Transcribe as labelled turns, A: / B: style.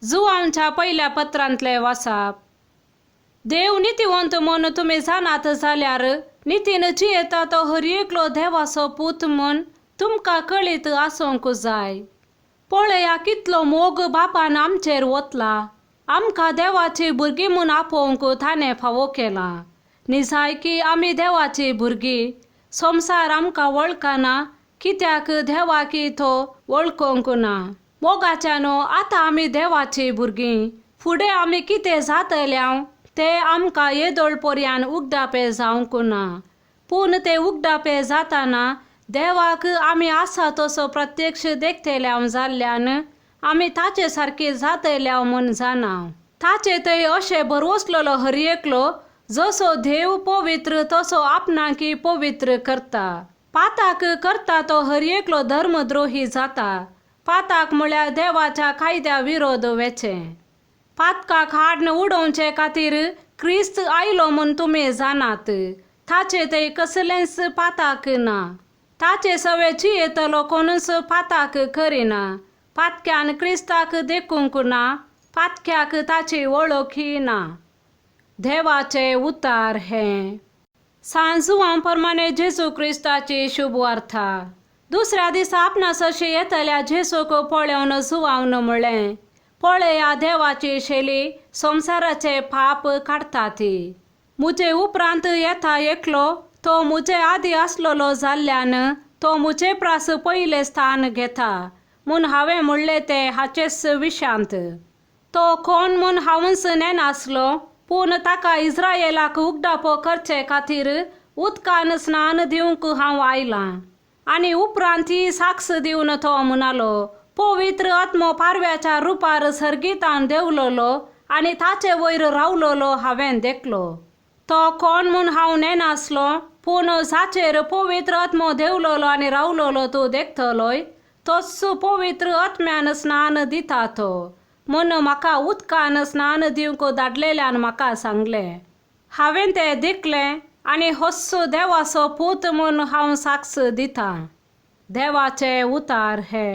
A: जुवांच्या पयल्या पत्रांतलें वाचप. देव नितीवंत म्हूण तुमी जाणात जाल्यार नितीन जियेता तो हर एकलो देवाचो पूत म्हूण तुमकां कळीत आसूंक जाय. पळया कितलो मोग बापान आमचेर वतला. आमकां देवाची भुरगीं म्हूण आपोवंक ताणें फावो केलां. निजायकी आमी देवाची भुरगीं. संवसार आमकां वळखना कित्याक देवाकी तो वळखूंक ना. मोगाच्यानो आतां आमी देवाची भुरगीं. फुडें आमी कितें जातले ते आमकां येदोळ पर्यान उगडापे जावंक ना. पूण ते उगडापे जाताना देवाक आमी आसा तसो प्रत्यक्ष देखतले जाल्ल्यान आमी ताचे सारकी जातले म्हूण जाणा. ताचे थंय अशें भरवसलेलो हर एकलो जसो देव पवित्र तसो आपणाकी पवित्र करता. पाताक करता तो हर एकलो धर्मद्रोही जाता. पाताक म्हळ्यार देवाच्या कायद्या विरोध वेचें. पातकाक हाडून उडोवचे खातीर क्रिस्त आयलो म्हूण तुमी जाणात. ताचे थंय कसलेंच पाताक ना. ताचे सवे जियेतलो कोणूच पाताक करिना. पातक्यान क्रिस्ताक देखूंक ना. पातक्याक ताची वळखी ना. देवाचे उतार हें. सांजुवां प्रमाणे जेजू क्रिस्ताची शुभ वार्ता. दुसऱ्या दिसा आपणास अशें येतल्या जेजूक पळोवन जुवावन म्हणलें, पळया देवाची शैली संवसाराचे पाप काडटा ती. म्हजे उपरांत येता एकलो तो म्हजे आदी आसलेलो जाल्ल्यान तो म्हजे प्रास पयलें स्थान घेता म्हूण हांवें म्हणलें तें हाचेच विशांत. तो कोण म्हूण हांवूच नेनासलो पूण ताका इस्रायलाक उगडापो करचे खातीर उदकान स्नान दिवंक हांव आयलां. आनी उपरांत ही साक्ष दिवन तो म्हणालो, पवित्र आत्मो पारव्याच्या रुपार सर्गीतान देंवलोलो आनी ताचे वयर रावलोलो हांवें देखलो. तो कोण म्हूण हांव नेनासलो पूण जाचेर पवित्र आत्मो देंवलोलो आनी रावलोलो तूं देखतलोय तोच पवित्र आत्म्यान स्नान दिता तो म्हूण म्हाका उदकान स्नान दिवंक धाडलेल्यान म्हाका सांगलें. हांवें तें देखलें आनी होच देवाचो पूत म्हूण हांव साक्ष दितां. देवाचे उतार हे.